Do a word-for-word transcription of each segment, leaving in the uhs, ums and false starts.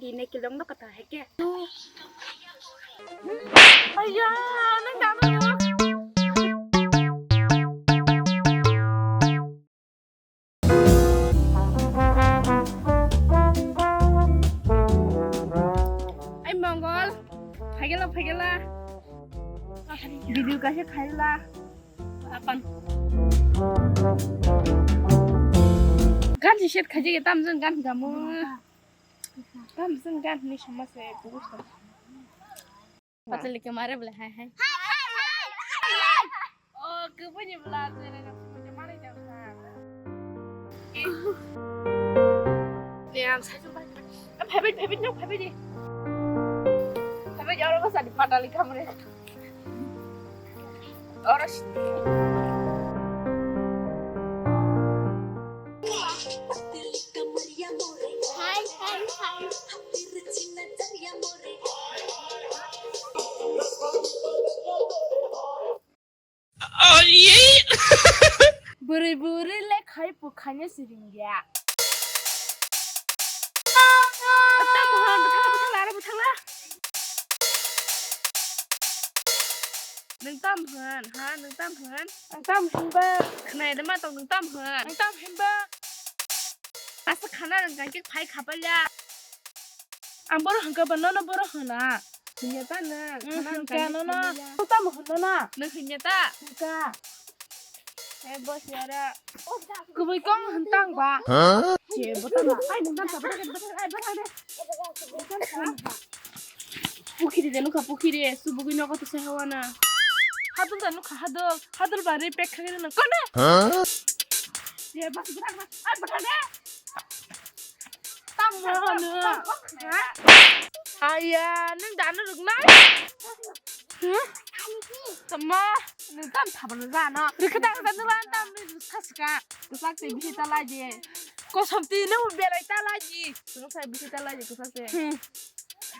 Di ne kilong no kata heke. Ayah, nang dama. Ai Mongol, phaigela, phaigela. Video kaisa khaila. Apan. Gan si set khaji ke tam jeng gan gamu. Tam jeng gan ni sama se bugus. Patali ke mare bole hai hai. Oh, ke punya bela tere na punya mare jam sa. Yang saya coba. Phaibidi, phaibidi, no, phaibidi. Phaibidi, orang masa di patali kamre. Orang sini. Hai, hai, hai. Bwrwi bwrwi le khai pukhaino siring ya. Tamo hwn, bwthangla, bwthangla, aro bwthangla. Nwng tam hwn, ha, nwng tam hwn? Ang tam hwnba. Khwnai de ma tong, nwng tam hwn? Ang tam hwnba. Asa khana rwng kang khe phai khapalya. Ang bohrok hwnkha ba nono bohrok hwna. Hwnya ta nwng? Mm, khana hwnkha kang khe nono. Khapalya. Ang tam hwnba na? Nwng hwnya ta? Hwnkha. Hai boss yara. Kubui kong hwn tang ba. Huh? Je bwthang na. Ai nwng tam sa bwthang de, bwthang, ai bwthang de. Pukhiri de nukha, pukhiri, subugwi nogo to se hawana. Hadul da nukha, hadul, hadul ba re pek khagini nang kone. Huh? Ye, bas, bas, bas, ai, bas, de. Tam mo no. Aya, nang dano ruknai. Huh? Tama, nang tam thabano dano. Rikha da, da, nang tam ni ruska sika. Rusak te bisi ta laji. Kosam ti nang berai ta laji. Rusak bisi ta laji, rusak te. Hmm.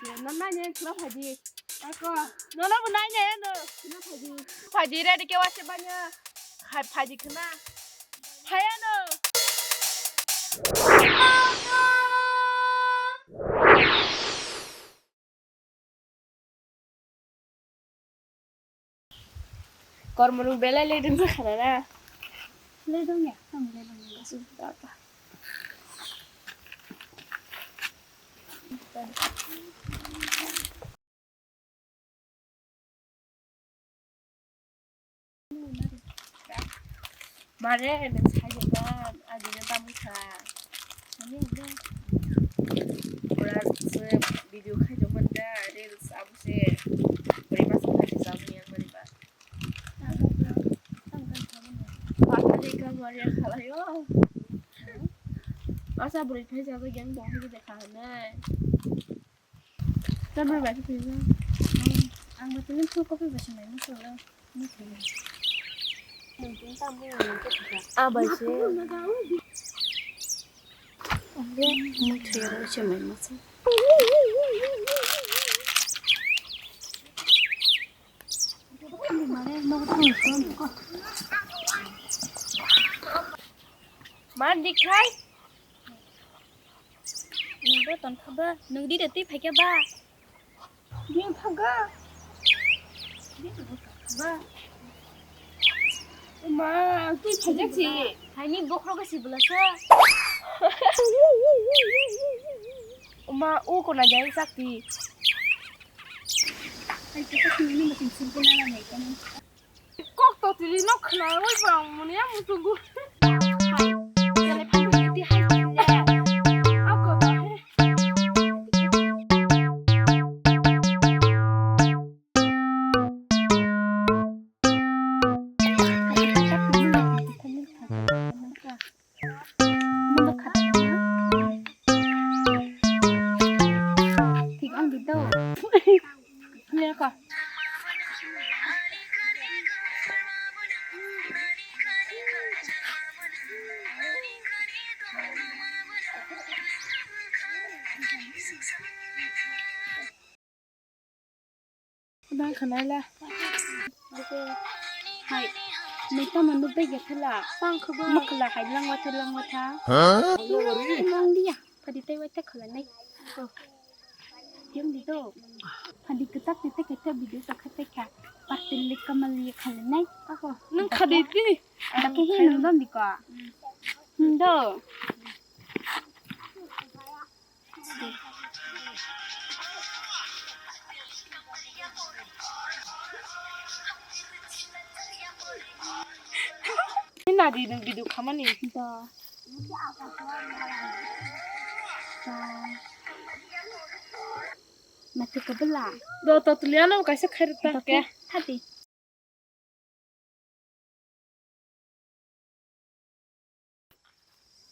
Nono naina khwna phaidi. Ako. Nono bo naina no. Khwna phaidi. Phaidi ready ke wase banya. Khai phaidi khwna. Phaya no. Kormo rok belai le dong kha na? Le dong ya, tamo le dong ya. Asuk ta ta. Mare, nwng sai de ba, agini bamwi kha. Pura se video khai tong mani da, reels abo se. Bwrwi masa khai tong mani yang mani ba. Patali ka mari khalai o. Asa bwrwi phai sa yang tong hai de kha nai. Tamar bai phai na. Ang bai phai na, full copy bai se mai na, full na. Ah, bai se. Ang bai muthai bai se mai na se. Ma dikhai. Nwng bo tongkha ba? Nwng di de twi phaikha ba? Bini phaga. Bini bo tongkha ba? Ma, twi phaijak si. Haini bokhro ga si bwlasa. Ma, o kona jai sakti. Hai, kisa kini ni makin simple na na nai kani. Kok to tili no khna oi bang muni ya musugu. Hai, kale phan ni ti hai ti le. Ako to he. Thik ang di do. Nirokha. Bang khanai la. Hai. Nita manu bai ya thala. Bang khuba. Makla hai langwa tha langwa tha. Huh? Mang dia. Padi tai wai ta khala nai. Yang di do. Hadi ketak tete kete video tak kete ka. Patil le kamal ye khale nai. Ako. Nang khade ti. Ada ke hin nang di ka. Hmm, do. Ina di nang video khamani. Do. Do. Mati kabela. Do to tuliano kaisa khairi ta ke. Hadi.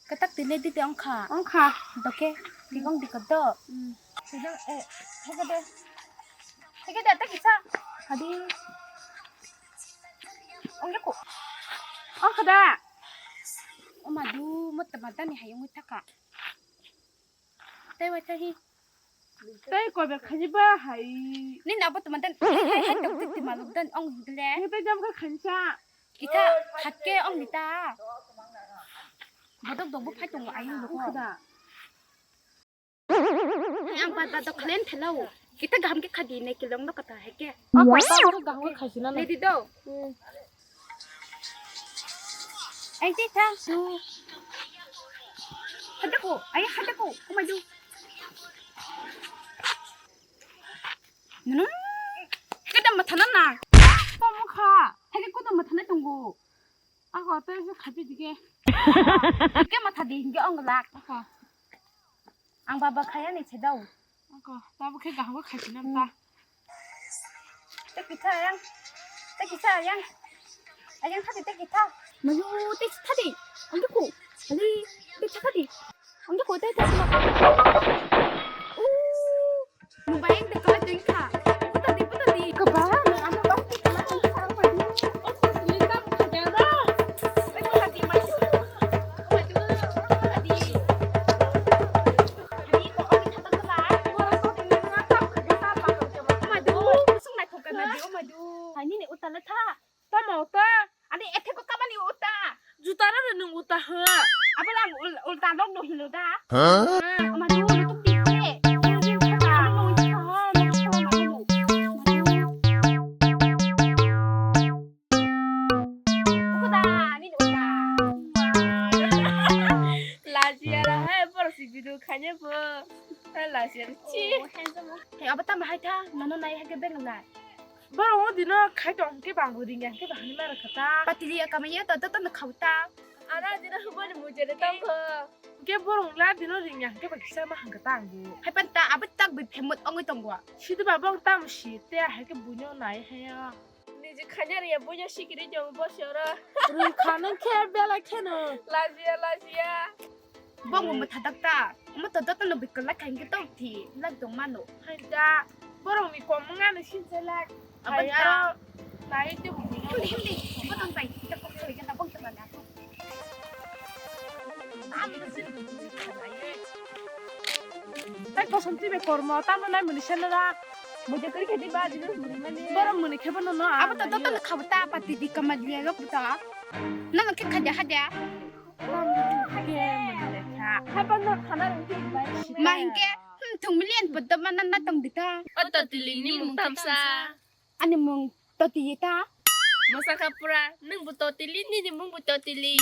Katak tile dite ongkha. Ongkha. Doke, digong dikot do. Hmm. Sejang, eh, theke de. Theke de, teki sa. Hadi. Ongya ko. Ongkha da. Oma du, mot mata ni hayung thaka. Tei wai tei hi. Tei koiber khaji ba hai. Ni na bo tuma dan. Hai hai tong tei tuma luk dan ong hingkle. Ni tei jam kha khansa. Kita khat ke ong nita. Bodok dong bo phai tongo ayung luk da. Ang ba ba dok klen thelo. Kita gaham ke khadi ne kilong no kata hai ke. Apa ta ko gaham ke khaji na. Ne di do. Ai te ta su. Hada ko, ai hada ko, oh my god. Nunu. Kada matha na na. Kamu kha. Hai ke kudu matha na tunggu. Ako to se khapi dige. Ke matha di hinge ong lak. Ako. Ang baba khaya ni chedau. Ako, baba khe gaham khaisi nam ta. Tei kitha ayang. Tei kitha ayang. Ayang thadi tei kitha. Mayu tei thadi. Ang ko. Ali tei thadi. Ang ko tei thadi. Mobile de kala tei kha. Puta di puta di. Kaba ano ba. Ani ni utala tha. Tamo ta? Ani ethe ko kamani uta. Juta na nung uta ha. Abala ang ul-, ulta nok no hilo da. Huh? Ama tu tu ti ke. Ukuda, ani uta. Lajia ra hai, borok si video khaina bo. Hai lajia ra chi. Hey, abo tamo hai tha, nono nai hai ke beng lai. Borok o dino khai tong ke bang bo ring ya ke bahani mara kata. Patili ya kamai ya to to to khau ta. Ana dino hubani mujere tong kho. Ke borok la dino ring ya ke ba kisa ma hang kata ang bo. Hai pan ta abo tak bi phemot ongoi tong bo. Sidi ba bong tam si te hai ke bunyo nai hai ya. Niji khanya ri ya bunyo sikiri jong bo soro. Ring khanang khe bela kheno. Lajia lajia. Bong bo matha dak ta. Mo to joto no bikol la khain ke tong thi. Lak dong mano. Hai da. Borok ni kom wngya no sin se lak. Abo hai ta. Aro nai te bo. Hindi, hindi. Bo tong bai. Kita kok kali kita bong teman aku. Ang ni sin. Tai kosom ti be kormo. Tamo nai muni sen da. Mo je kari khedi ba dinu muni mani. Borok muni khebo no no. Abo to joto no khabo ta pati di kamal ya yok ta. Nang ke khaja khaja. Ma hingke, hmm, thung million poddo ma nanna tong dita. O Totili ni mung tamsa. Ani mung Totili ta. Masakha pura, nung bo Totili, nini mung bo Totili.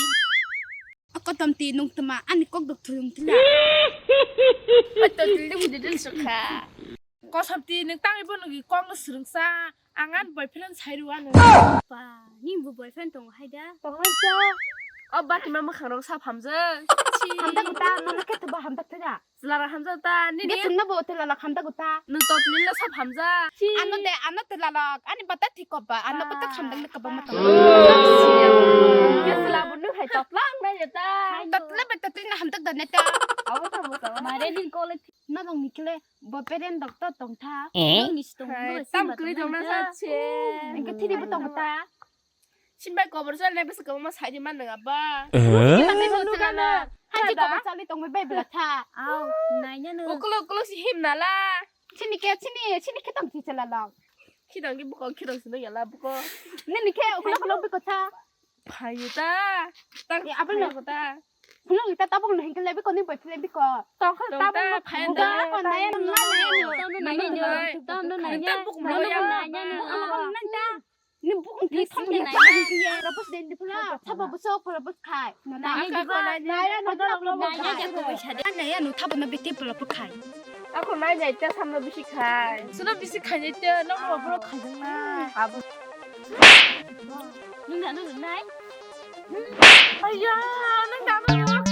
Ako tomti nung tuma, ani kok dok thung tila. O Totili nung bo dudun sukha. Kosopti nung tangwi bo nungwi kok no swrwngsa. Ang ani boyfriend sai rw ano. Ba, ni bo boyfriend tongo hai da? Tongo cha. O bati ma mwkhang rok sap hamjak. Hamjak ta, nono khe tuba hamjak thai da. Chwla rok hamjak ta, nini. Nge chwngno bo chwla rok hamjak ta. Nung Totili lo sap hamjak. Ano de, ano chwla rok, ani bata thik koba, ano bata hamjak ni koba ma tongo. Nge chwla bo nung hai totla ang nai ta. Totla ba Totili no hamjak da ne ta. Abo ta bo ta. Mare din kole. Norok ni kile bo parent rok to tong tha. Eh? Norok ni si tong bo tam kli tong na sa che. Engke thiri bo tong ta. Sin bai kobor sal nai bwswk kwbangma sai di man nang aba. Eh? Sin bai bo tong na. Hai ji kobor sal di tong bai bela tha. Au, nai na no. Ukulo ukulo si him na la. Sini ke sini sini ke tong si chala long. Khidang ki buko khidang sino yala buko. Nini ke ukulo ukulo biko tha. Phayu ta. Tang ya abel no ta. Phunuk ni ta tabuk no hingke lebi ko ni bai philai biko. Tongkha tabuk no phai da. Da ko nai no nai no. Tam no nai no. Tam no nai no. Tabuk no ya. Nai no. Nai no. Ni bukung thik thik ni nai. Pura bus den di pura. Sabo buso pura bus khai. Nai no. Nai no. Nai no. Nai no. Nai no. Nai no. Thabo no biti pura pura khai. Ako nai nai ta samno bisi khai. Suno bisi khai nai te, nang no bro khai jang na. Abo. Nung da nung nai. Ayya, nung da nung.